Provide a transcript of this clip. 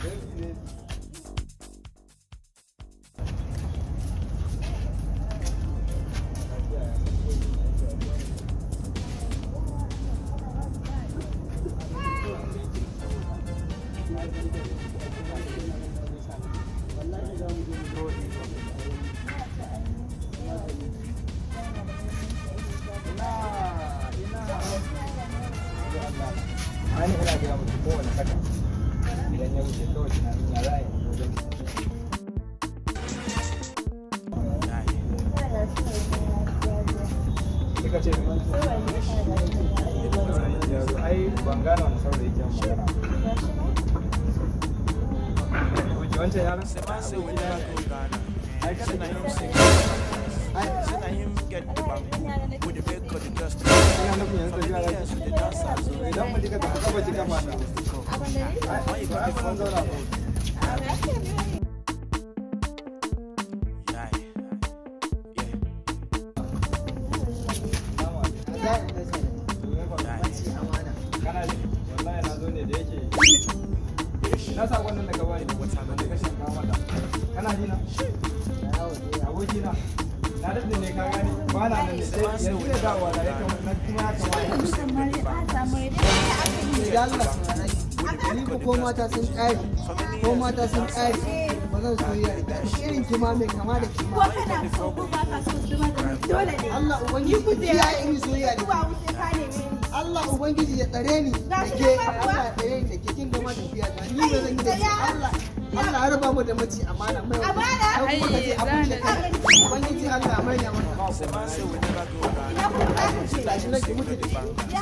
Baby, baby. Ani ina gaya muku, kowane saka idan ya wuce, kawai tunanin ya za a yi wajen. Kika ce saurayin ya zo? Ai ban gane wani saurayi ke magana ba. Wuce wancan yaron? Say man say we never go Ghana. Ai kada Say na ki him say say na him get the bamboo with the make of the dust. Ina nufin yanzu For tafiya many za years ki? we dey dance as To idan mu kika tafi kafa ki kafa ta. Ai Why you to got ai the ba zan phone? zauna ba. Yeah. Yeah. Salamu alaikum. To me fa? Yeah. Kana ji? Wallahi na zo ne da yake na sakon nan da ka bani wanda ka shanka mata. Kana ji na? Aboki na. Na daɗe ne, ka gane, ba na nan ne, sai yanzu ne dawowa na ya na kuma ya kamata. Da Allah saurara, ni ko mata sun ƙare, ko mata sun ƙare, ba zan soyayya da ke irin ki ma mai kama da ki Ko ma. kana so ko ba ka so su ma dole ne. Allah ubangiji ya kiyaye in soyayya da Zuwa ke. wuce ka neme ni. Allah ubangiji ya tsare ni da Gashi ke. nan ma kuwa. Allah ya tsare ni da ke. Kin gama tafiya ta, ni ba zan yi da ke. Allah Allah ya raba mu da mace amana mai Amana? Ai kuma kace abun shekara, ubangiji Allah mai ya maka. Say man say we never go Ghana. Ina kuma za ka je? Gashi nan, ki mutu da shi. Ya.